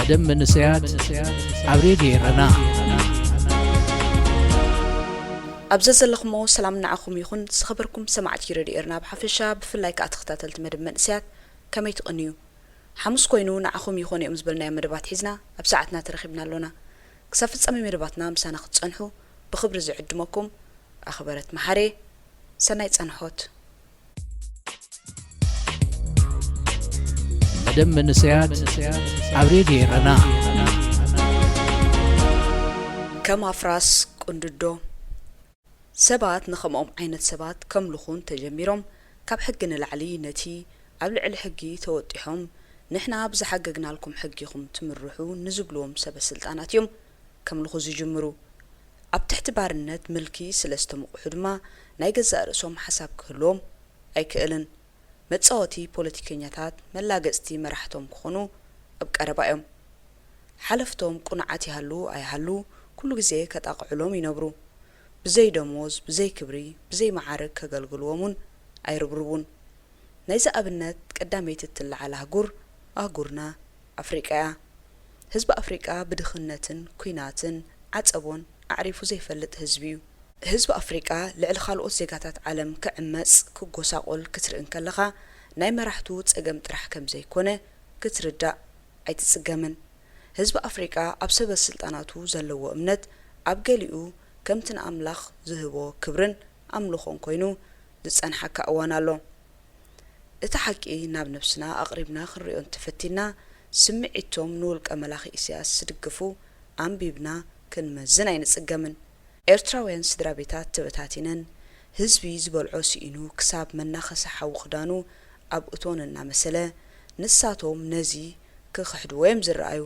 ደም መንእሰያት ኣብ ሬድዮ ኤረና። ኣብ ዘዘለኹሞ ሰላም ንዓኹም ይኹን። ዝኸበርኩም ሰማዕቲ ሬድዮ ኤረና ብሓፈሻ፣ ብፍላይ ከኣ ተኸታተልቲ መደብ መንእሰያት፣ ከመይ ትቕንዩ? ሓሙስ ኮይኑ ንዓኹም ይኾኑ እዮም ዝበልናዮ መደባት ሒዝና ኣብ ሰዓትና ተረኺብና ኣሎና። ክሳብ ፍጻሜ መደባትና ምሳና ክትጸንሑ ብኽብሪ ዝዕድመኩም ኣኽበረት መሓሬ። ሰናይ ጸንሖት። መደብ መንእሰያት ኣብ ሬድዮ ኤረና። ከም ኣፍራስ ቁንድዶ። ሰባት ንኸምኦም ዓይነት ሰባት ከምልኹ እንተጀሚሮም፣ ካብ ሕጊ ንላዕሊ ነቲ ኣብ ልዕሊ ሕጊ ተወጢሖም፣ ንሕና ብዝሓገግናልኩም ሕጊ ኢኹም ትምርሑ ንዝብልዎም ሰበ ስልጣናት እዮም ከምልኹ ዝጅምሩ። ኣብ ትሕቲ ባርነት ምልኪ ስለ ዝተመቑሑ ድማ፣ ናይ ገዛእ ርእሶም ሓሳብ ክህልዎም ኣይክእልን። መጻወቲ ፖለቲከኛታት፣ መላገጽቲ መራሕቶም ክኾኑ ኣብ ቀረባ እዮም። ሓለፍቶም ቁኑዓት ይሃሉ ኣይሃሉ፣ ኩሉ ግዜ ከጣቕዑሎም ይነብሩ። ብዘይ ደሞዝ፣ ብዘይ ክብሪ፣ ብዘይ መዓርግ ከገልግልዎም እውን ኣይርብርቡን። ናይዚ ኣብነት ቀዳመይቲ እትለዓል ኣህጉር፣ ኣህጉርና ኣፍሪቃ እያ። ህዝቢ ኣፍሪቃ ብድኽነትን ኲናትን ዓጸቦን ኣዕሪፉ ዘይፈልጥ ህዝቢ እዩ። ህዝቢ ኣፍሪቃ ልዕሊ ካልኦት ዜጋታት ዓለም ክዕመጽ፣ ክጎሳቖል ክትርኢ እንከለኻ፣ ናይ መራሕቱ ጸገም ጥራሕ ከም ዘይኮነ ክትርዳእ ኣይትጽገምን። ህዝቢ ኣፍሪቃ ኣብ ሰበ ስልጣናቱ ዘለዎ እምነት፣ ኣብ ገሊኡ ከምቲ ንኣምላኽ ዝህቦ ክብርን ኣምልኾን ኮይኑ ዝጸንሓካ እዋን ኣሎ። እቲ ሓቂ ናብ ነብስና ኣቕሪብና ክንሪኦ እንተፈቲና፣ ስምዒቶም ንውልቀ መላኺ ኢሳያስ ዝድግፉ ኣንቢብና ክንመዝን ኣይንጽገምን። ኤርትራውያን ስድራ ቤታት ተበታቲነን፣ ህዝቢ ዝበልዖ ስኢኑ ክሳብ መናኸሲ ሓዊ ክዳኑ ኣብ እቶን እናመሰለ፣ ንሳቶም ነዚ ክኽሕድዎ እዮም ዝረኣዩ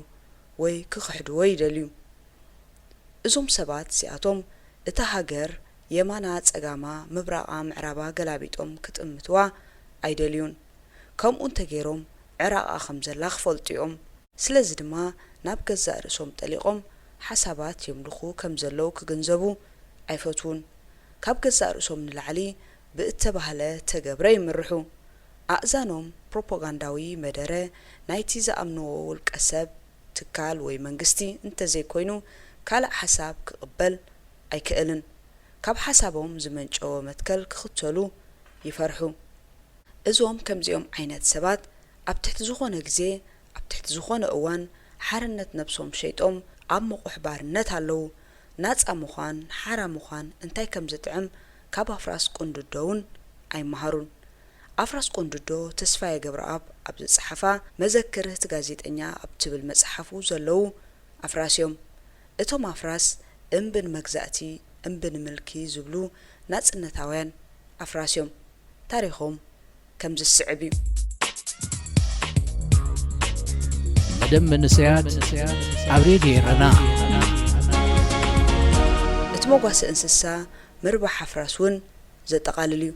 ወይ ክኽሕድዎ ይደልዩ። እዞም ሰባት እዚኣቶም እታ ሃገር የማና ጸጋማ፣ ምብራቓ ምዕራባ ገላቢጦም ክጥምትዋ ኣይደልዩን። ከምኡ እንተገይሮም ዕራቓ ከም ዘላ ክፈልጡ እዮም። ስለዚ ድማ ናብ ገዛእ ርእሶም ጠሊቖም ሓሳባት የምልኹ ከም ዘለዉ ክግንዘቡ ኣይፈትዉን። ካብ ገዛእ ርእሶም ንላዕሊ ብእተባህለ ተገብረ ይምርሑ። ኣእዛኖም ፕሮፓጋንዳዊ መደረ ናይቲ ዝኣምንዎ ውልቀ ሰብ፣ ትካል ወይ መንግስቲ እንተዘይኮይኑ ካልእ ሓሳብ ክቕበል ኣይክእልን። ካብ ሓሳቦም ዝመንጨወ መትከል ክኽተሉ ይፈርሑ። እዞም ከምዚኦም ዓይነት ሰባት ኣብ ትሕቲ ዝኾነ ግዜ፣ ኣብ ትሕቲ ዝኾነ እዋን ሓርነት ነብሶም ሸይጦም ኣብ ምቑሕ ባርነት ኣለዉ። ናጻ ምዃን፣ ሓራ ምዃን እንታይ ከም ዝጥዕም ካብ ኣፍራስ ቁንድዶ እውን ኣይመሃሩን። ኣፍራስ ቁንድዶ ተስፋየ ገብረኣብ ኣብ ዝጸሓፋ መዘክር እቲ ጋዜጠኛ ኣብ ትብል መጽሓፉ ዘለዉ ኣፍራስ እዮም። እቶም ኣፍራስ እምቢ ንመግዛእቲ፣ እምቢ ንምልኪ ዝብሉ ናጽነታውያን ኣፍራስ እዮም። ታሪኾም ከም ዝስዕብ እዩ። መደብ መንእሰያት ኣብ ሬድዮ ኤረና። እቲ መጓሰ እንስሳ ምርባሕ ኣፍራስ እውን ዘጠቓልል እዩ።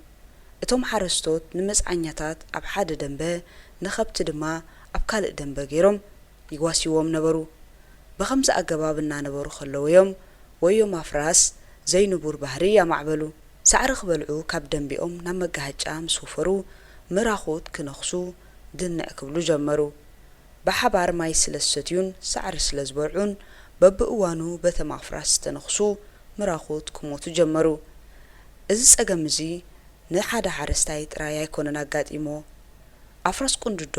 እቶም ሓረስቶት ንመጽዓኛታት ኣብ ሓደ ደንበ፣ ንኸብቲ ድማ ኣብ ካልእ ደንበ ገይሮም ይጓስይዎም ነበሩ። ብኸምዚ ኣገባብ እናነበሩ ከለዉ እዮም ወዮም ኣፍራስ ዘይንቡር ባህሪ ያማዕበሉ። ሳዕሪ ክበልዑ ካብ ደንቢኦም ናብ መጋሃጫ ምስ ወፈሩ፣ ምራኹት ክነኽሱ ግንዕ ክብሉ ጀመሩ። ብሓባር ማይ ስለ ዝሰትዩን ሳዕሪ ስለ ዝበልዑን፣ በብእዋኑ በተም ኣፍራስ ዝተነኽሱ ምራኹት ክሞቱ ጀመሩ። እዚ ጸገም እዚ ንሓደ ሓረስታይ ጥራይ ኣይኮነን ኣጋጢሞ። ኣፍራስ ቁንድዶ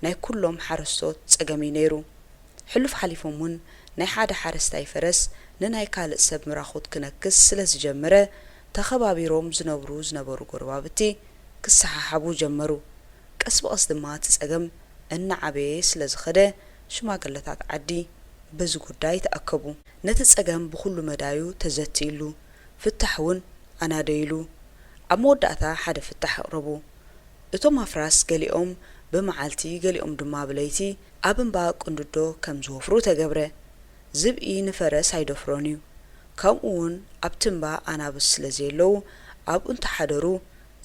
ናይ ኩሎም ሓረስቶት ጸገም እዩ ነይሩ። ሕሉፍ ሓሊፎም እውን ናይ ሓደ ሓረስታይ ፈረስ ንናይ ካልእ ሰብ ምራኹት ክነክስ ስለ ዝጀመረ፣ ተኸባቢሮም ዝነብሩ ዝነበሩ ጎረባብቲ ክሰሓሓቡ ጀመሩ። ቀስ ብቐስ ድማ እቲ ጸገም እናዓበየ ስለ ዝኸደ፣ ሽማግለታት ዓዲ በዚ ጉዳይ ተኣከቡ። ነቲ ጸገም ብኹሉ መዳዩ ተዘትይሉ፣ ፍታሕ እውን ኣናደይሉ። ኣብ መወዳእታ ሓደ ፍታሕ ኣቕረቡ። እቶም ኣፍራስ ገሊኦም ብመዓልቲ ገሊኦም ድማ ብለይቲ ኣብ እምባ ቁንድዶ ከም ዝወፍሩ ተገብረ። ዝብኢ ንፈረስ ኣይደፍሮን እዩ። ከምኡ እውን ኣብቲ እምባ ኣናብስ ስለ ዘየለዉ ኣብኡ እንተሓደሩ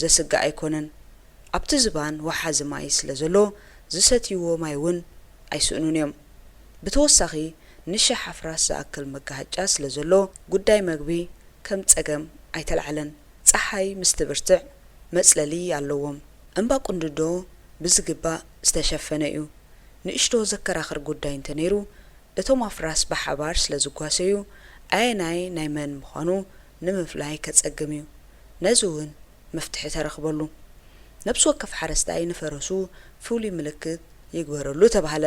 ዘስግእ ኣይኮነን። ኣብቲ ዝባን ወሓዚ ማይ ስለ ዘሎ ዝሰትይዎ ማይ እውን ኣይስእኑን እዮም። ብተወሳኺ ንሽሕ ኣፍራስ ዝኣክል መጋሃጫ ስለ ዘሎ ጉዳይ መግቢ ከም ጸገም ኣይተላዕለን። ጸሓይ ምስ ትብርትዕ መጽለሊ ኣለዎም። እምባ ቁንድዶ ብዝግባእ ዝተሸፈነ እዩ። ንእሽቶ ዘከራኽር ጉዳይ እንተነይሩ፣ እቶም ኣፍራስ ብሓባር ስለ ዝጓሰዩ፣ ኣየናይ ናይ መን ምዃኑ ንምፍላይ ከጸግም እዩ። ነዚ እውን መፍትሒ ተረኽበሉ። ነብሲ ወከፍ ሓረስታይ ንፈረሱ ፍሉይ ምልክት ይግበረሉ ተባህለ።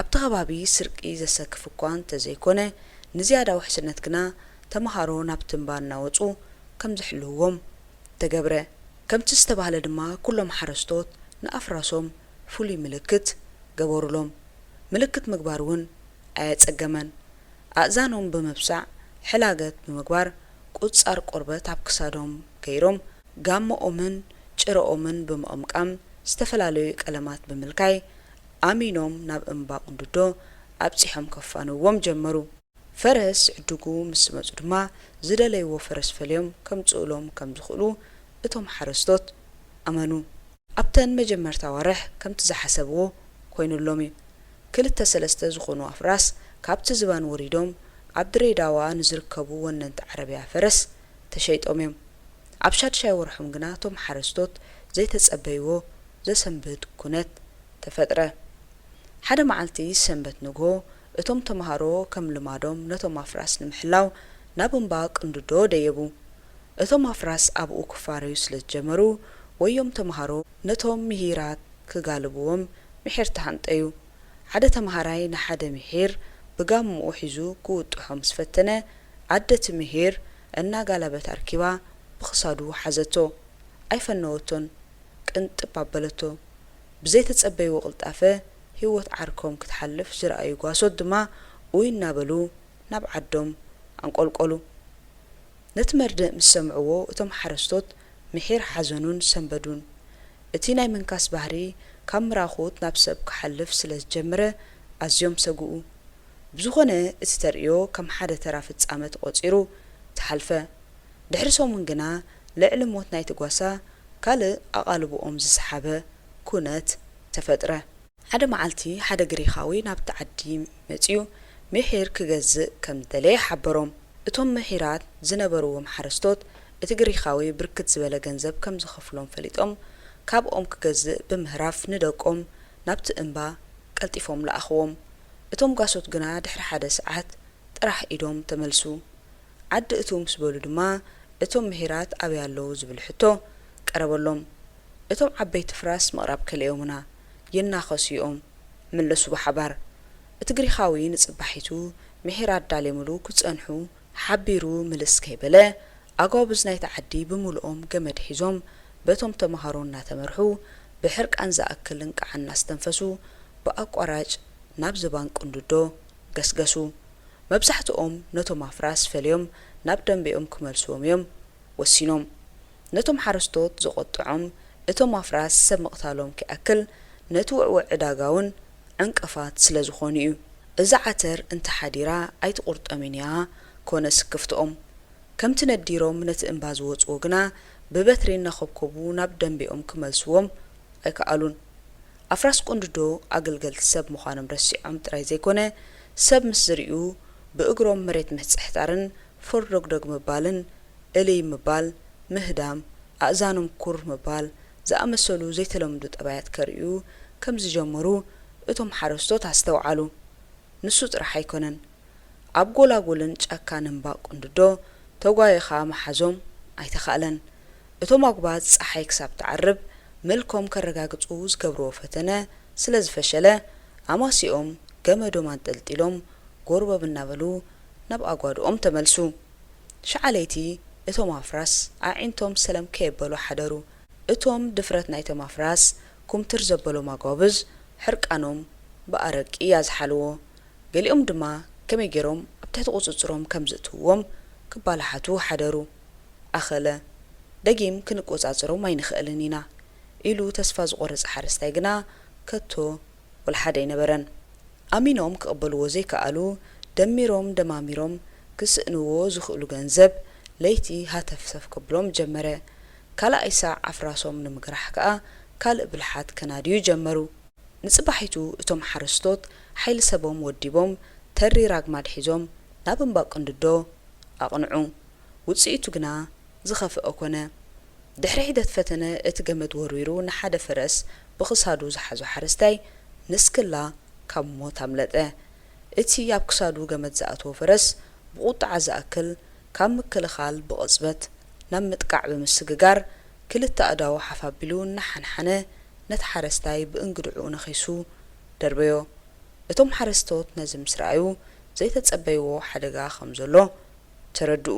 ኣብቲ ከባቢ ስርቂ ዘሰክፍ እኳ እንተዘይኮነ፣ ንዝያዳ ውሕስነት ግና ተመሃሮ ናብቲ እምባ እናወጹ ከም ዝሕልውዎም ተገብረ። ከምቲ ዝተባህለ ድማ ኩሎም ሓረስቶት ንኣፍራሶም ፍሉይ ምልክት ገበሩሎም። ምልክት ምግባር እውን ኣየጸገመን። ኣእዛኖም ብምብሳዕ ሕላገት ብምግባር ቁጻር ቆርበት ኣብ ክሳዶም ገይሮም ጋመኦምን ጭረኦምን ብምቕምቃም ዝተፈላለዩ ቀለማት ብምልካይ ኣሚኖም ናብ እምባ ቁንድዶ ኣብጺሖም ከፋንዎም ጀመሩ። ፈረስ ዝዕድጉ ምስ መጹ ድማ ዝደለይዎ ፈረስ ፈልዮም ከምጽኡሎም ከም ዝኽእሉ እቶም ሓረስቶት ኣመኑ። ኣብተን መጀመርታ ኣዋርሕ ከምቲ ዝሓሰብዎ ኮይኑሎም እዩ። ክልተ ሰለስተ ዝኾኑ ኣፍራስ ካብቲ ዝባን ወሪዶም ኣብ ድሬዳዋ ንዝርከቡ ወነንቲ ዓረብያ ፈረስ ተሸይጦም እዮም። ኣብ ሻድሻይ ወርሖም ግና እቶም ሓረስቶት ዘይተጸበይዎ ዘሰንብድ ኩነት ተፈጥረ። ሓደ መዓልቲ ሰንበት ንግሆ እቶም ተመሃሮ ከም ልማዶም ነቶም ኣፍራስ ንምሕላው ናብ እምባ ቅንድዶ ደየቡ። እቶም ኣፍራስ ኣብኡ ክፋረዩ ስለ ዝጀመሩ ወዮም ተመሃሮ ነቶም ምሂራት ክጋልብዎም ምሒር ተሃንጠዩ። ሓደ ተመሃራይ ንሓደ ምሒር ብጋምኡ ሒዙ ክውጥሖ ምስ ፈተነ ኣደ እቲ ምሂር እናጋለበት ኣርኪባ ብኽሳዱ ሓዘቶ። ኣይፈነወቶን። ቅንጥብ ኣበለቶ። ብዘይተጸበይዎ ቅልጣፈ ህይወት ዓርኮም ክትሓልፍ ዝረኣዩ ጓሶት ድማ ኡይ እናበሉ ናብ ዓዶም ኣንቆልቆሉ። ነቲ መርድእ ምስ ሰምዕዎ እቶም ሓረስቶት ምሒር ሓዘኑን ሰንበዱን። እቲ ናይ ምንካስ ባህሪ ካብ ምራኹት ናብ ሰብ ክሓልፍ ስለ ዝጀመረ ኣዝዮም ሰግኡ። ብዝኾነ እቲ ተርእዮ ከም ሓደ ተራ ፍጻመ ተቖጺሩ ተሓልፈ። ድሕሪ ሰሙን ግና ልዕሊ ሞት ናይቲ ጓሳ ካልእ ኣቓልቦኦም ዝሰሓበ ኩነት ተፈጥረ። ሓደ መዓልቲ ሓደ ግሪኻዊ ናብቲ ዓዲ መጺኡ ምሒር ክገዝእ ከም ዝደለየ ሓበሮም። እቶም ምሒራት ዝነበርዎም ሓረስቶት እቲ ግሪኻዊ ብርክት ዝበለ ገንዘብ ከም ዝኸፍሎም ፈሊጦም ካብኦም ክገዝእ ብምህራፍ ንደቆም ናብቲ እምባ ቀልጢፎም ለኣኽዎም። እቶም ጓሶት ግና ድሕሪ ሓደ ሰዓት ጥራሕ ኢዶም ተመልሱ። ዓዲ እትው ምስ በሉ ድማ እቶም ምሒራት ኣበይ ኣለዉ ዝብል ሕቶ ቀረበሎም። እቶም ዓበይቲ ፍራስ ምቕራብ ከሊኦምና ይናኸሱ እዮም መለሱ ብሓባር። እቲ ግሪኻዊ ንጽባሒቱ ምሒር ኣዳልየምሉ ክጸንሑ ሓቢሩ ምልስ ከይበለ ኣጓብዝ ናይቲ ዓዲ ብምሉኦም ገመድ ሒዞም በቶም ተመሃሮ እናተመርሑ ብሕርቃን ዝኣክል እንቃዓ እናስተንፈሱ ብኣቋራጭ ናብ ዝባን ቅንድዶ ገስገሱ። መብዛሕትኦም ነቶም ኣፍራስ ፈልዮም ናብ ደንበኦም ክመልስዎም እዮም ወሲኖም። ነቶም ሓረስቶት ዘቖጥዖም እቶም ኣፍራስ ሰብ ምቕታሎም ከይኣክል ነቲ ውዕውዕ ዕዳጋ እውን ዕንቅፋት ስለ ዝኾኑ እዩ። እዛ ዓተር እንተሓዲራ ኣይትቑርጠምን እያ ኮነ ስክፍትኦም። ከምቲ ነዲሮም ነቲ እምባ ዝወጽዎ ግና ብበትሪ እናኾብኮቡ ናብ ደንበኦም ክመልስዎም ኣይከኣሉን። ኣፍራስ ቁንድዶ ኣገልገልቲ ሰብ ምዃኖም ረሲዖም ጥራይ ዘይኮነ ሰብ ምስ ዝርእዩ ብእግሮም መሬት ምሕጽሕታርን ፎርዶግዶግ ምባልን እልይ ምባል፣ ምህዳም፣ ኣእዛኖም ኩር ምባል ዝኣመሰሉ ዘይተለምዱ ጠባያት ከርእዩ ከም ዝጀመሩ እቶም ሓረስቶት ኣስተውዓሉ። ንሱ ጥራሕ ኣይኮነን። ኣብ ጎላጉልን ጫካን እምባ ቁንድዶ ተጓይኻ ምሓዞም ኣይተኻእለን። እቶም ኣጉባዝ ጸሓይ ክሳብ ትዓርብ መልኮም ከረጋግጹ ዝገብርዎ ፈተነ ስለ ዝፈሸለ ኣማሲኦም ገመዶም ኣንጠልጢሎም ጎርበብ እናበሉ ናብ ኣጓድኦም ተመልሱ። ሸዓ ለይቲ እቶም ኣፍራስ ኣዒንቶም ሰለም ከየበሉ ሓደሩ። እቶም ድፍረት ናይቶም ኣፍራስ ኩምትር ዘበሎም ኣጓብዝ ሕርቃኖም ብኣረቂ ኣዝሓልዎ። ገሊኦም ድማ ከመይ ገይሮም ኣብ ትሕቲ ቁጽጽሮም ከም ዘእትውዎም ክባላሓቱ ሓደሩ። ኣኸለ፣ ደጊም ክንቆጻጸሮም ኣይንኽእልን ኢና ኢሉ ተስፋ ዝቖረጸ ሓረስታይ ግና ከቶ ወላ ሓደ ኣይነበረን። ኣሚኖም ክቕበልዎ ዘይከኣሉ፣ ደሚሮም ደማሚሮም ክስእንዎ ዝኽእሉ ገንዘብ ለይቲ ሃተፍተፍ ከብሎም ጀመረ። ካልኣይ ሳዕ ኣፍራሶም ንምግራሕ ከኣ ካልእ ብልሓት ከናድዩ ጀመሩ። ንጽባሒቱ እቶም ሓረስቶት ሓይሊ ሰቦም ወዲቦም ተሪር ኣግማድ ሒዞም ናብ እምባ ቅንድዶ ኣቕንዑ። ውጽኢቱ ግና ዝኸፍአ ኮነ። ድሕሪ ሒደት ፈተነ እቲ ገመድ ወርዊሩ ንሓደ ፈረስ ብኽሳዱ ዝሓዞ ሓረስታይ ንስክላ ካብ ሞት ኣምለጠ። እቲ ኣብ ክሳዱ ገመድ ዝኣተወ ፈረስ ብቑጥዓ ዝኣክል ካብ ምክልኻል ብቕጽበት ናብ ምጥቃዕ ብምስግጋር፣ ክልተ ኣእዳዉ ሓፍ ኣቢሉ እናሓንሓነ ነቲ ሓረስታይ ብእንግድዕኡ ነኺሱ ደርበዮ። እቶም ሓረስቶት ነዚ ምስ ረኣዩ፣ ዘይተጸበይዎ ሓደጋ ከም ዘሎ ተረድኡ።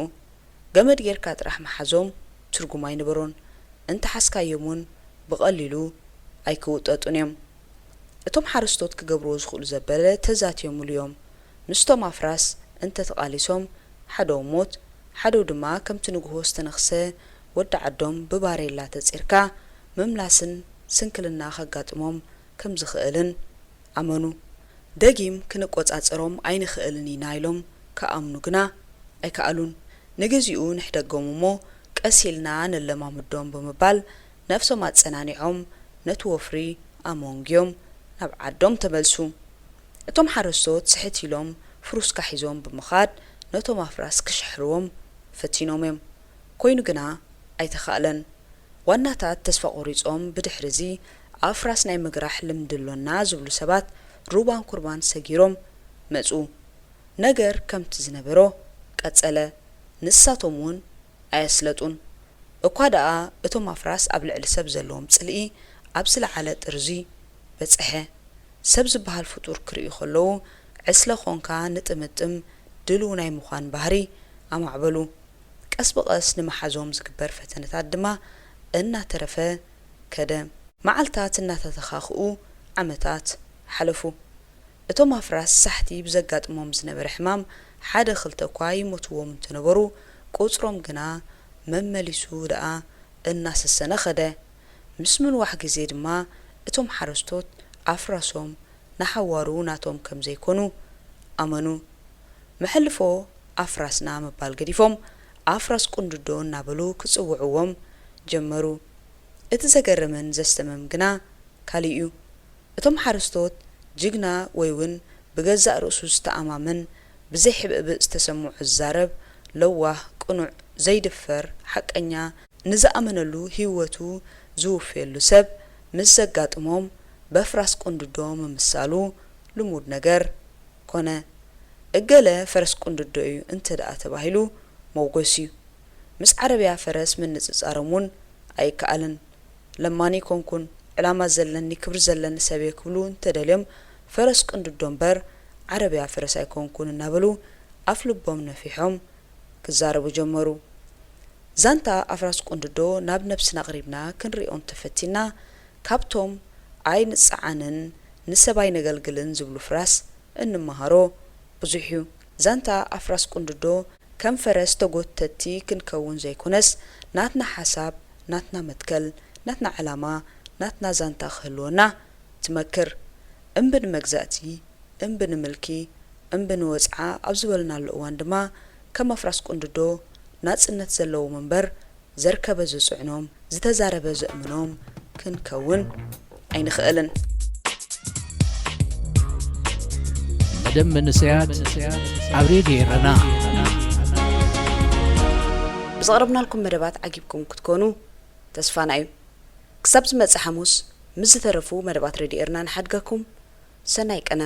ገመድ ጌርካ ጥራሕ ምሓዞም ትርጉም ኣይነበሮን። እንተሓዝካዮም እውን ብቐሊሉ ኣይክውጠጡን እዮም። እቶም ሓረስቶት ክገብርዎ ዝኽእሉ ዘበለ ተዛትየምሉ እዮም። ምስቶም ኣፍራስ እንተተቓሊሶም፣ ሓደው ሞት፣ ሓደው ድማ ከምቲ ንግሆ ዝተነኽሰ ወዲ ዓዶም ብባሬላ ተጺርካ ምምላስን ስንክልና ከጋጥሞም ከም ዝኽእልን ኣመኑ። ደጊም ክንቆጻጸሮም ኣይንኽእልን ኢና ኢሎም ክኣምኑ ግና ኣይከኣሉን። ንግዚኡ ንሕደጎም እሞ ቀስ ኢልና ነለማምዶም ብምባል ነፍሶም ኣጸናኒዖም ነቲ ወፍሪ ኣመንጉዮም ናብ ዓዶም ተመልሱ። እቶም ሓረስቶት ስሕት ኢሎም ፍሩስካ ሒዞም ብምኻድ ነቶም ኣፍራስ ክሽሕርዎም ፈቲኖም እዮም። ኮይኑ ግና ኣይተኻእለን። ዋናታት ተስፋ ቆሪጾም ብድሕሪ እዚ ኣፍራስ ናይ ምግራሕ ልምዲ ኣሎና ዝብሉ ሰባት ሩባን ኩርባን ሰጊሮም መጹ። ነገር ከምቲ ዝነበሮ ቀጸለ። ንሳቶም እውን ኣየስለጡን። እኳ ደኣ እቶም ኣፍራስ ኣብ ልዕሊ ሰብ ዘለዎም ጽልኢ ኣብ ዝለዓለ ጥርዙ በጽሐ። ሰብ ዝበሃል ፍጡር ክርእዩ ከለዉ ዕስለ ኾንካ ንጥምጥም ድሉው ናይ ምዃን ባህሪ ኣማዕበሉ። ቀስ ብቐስ ንምሓዞም ዝግበር ፈተነታት ድማ እናተረፈ ከደ። መዓልታት እናተተኻኽኡ ዓመታት ሓለፉ። እቶም ኣፍራስ ሳሕቲ ብዘጋጥሞም ዝነበረ ሕማም ሓደ ክልተ እኳ ይሞትዎም እንተነበሩ፣ ቁጽሮም ግና መመሊሱ ደኣ እናሰሰነ ኸደ። ምስ ምንዋሕ ግዜ ድማ እቶም ሓረስቶት ኣፍራሶም ንሓዋሩ ናቶም ከም ዘይኮኑ ኣመኑ። መሐልፎ ኣፍራስና ምባል ገዲፎም ኣፍራስ ቁንድዶ እናበሉ ክጽውዕዎም ጀመሩ። እቲ ዘገርምን ዘስተምም ግና ካሊእ እዩ። እቶም ሓረስቶት ጅግና ወይ እውን ብገዛእ ርእሱ ዝተኣማመን ብዘይ ሕብእብእ ዝተሰምዖ ዝዛረብ ለዋህ፣ ቅኑዕ፣ ዘይድፈር፣ ሓቀኛ፣ ንዝኣመነሉ ህይወቱ ዝውፍየሉ ሰብ ምስ ዘጋጥሞም በፍራስ ቁንድዶ ምምሳሉ ልሙድ ነገር ኮነ። እገለ ፈረስ ቁንድዶ እዩ እንተ ደኣ ተባሂሉ መውገስ እዩ። ምስ ዓረብያ ፈረስ ምንጽጻሮም እውን ኣይከኣልን። ለማኒ ኣይኮንኩን፣ ዕላማ ዘለኒ ክብሪ ዘለኒ ሰብ እየ ክብሉ እንተደልዮም ፈረስ ቁንድዶ እምበር ዓረብያ ፈረስ ኣይኮንኩን እናበሉ ኣፍ ልቦም ነፊሖም ክዛረቡ ጀመሩ። ዛንታ ኣፍራስ ቁንድዶ ናብ ነብስና ኣቕሪብና ክንሪኦ እንተፈቲና፣ ካብቶም ኣይንጸዓንን ንሰብ ኣይነገልግልን ዝብሉ ፍራስ እንመሃሮ ብዙሕ እዩ። ዛንታ ኣፍራስ ቁንድዶ ከም ፈረስ ተጎተቲ ክንከውን ዘይኮነስ፣ ናትና ሓሳብ፣ ናትና መትከል፣ ናትና ዕላማ፣ ናትና ዛንታ ክህልወና ትመክር። እምቢ ንመግዛእቲ፣ እምቢ ንምልኪ፣ እምቢ ንወጽዓ ኣብ ዝበልናሉ እዋን ድማ፣ ከም ኣፍራስ ቁንድዶ ናጽነት ዘለዎም እምበር፣ ዘርከበ ዝጽዕኖም፣ ዝተዛረበ ዘእምኖም ክንከውን ኣይንኽእልን። መደብ መንእሰያት ኣብ ሬድዮ ኤረና። ብዘቕረብናልኩም መደባት ዓጊብኩም ክትኮኑ ተስፋና እዩ። ክሳብ ዝመጽእ ሓሙስ ምስ ዝተረፉ መደባት ሬድዮ ኤረና ንሓድገኩም። ሰናይ ቅነ።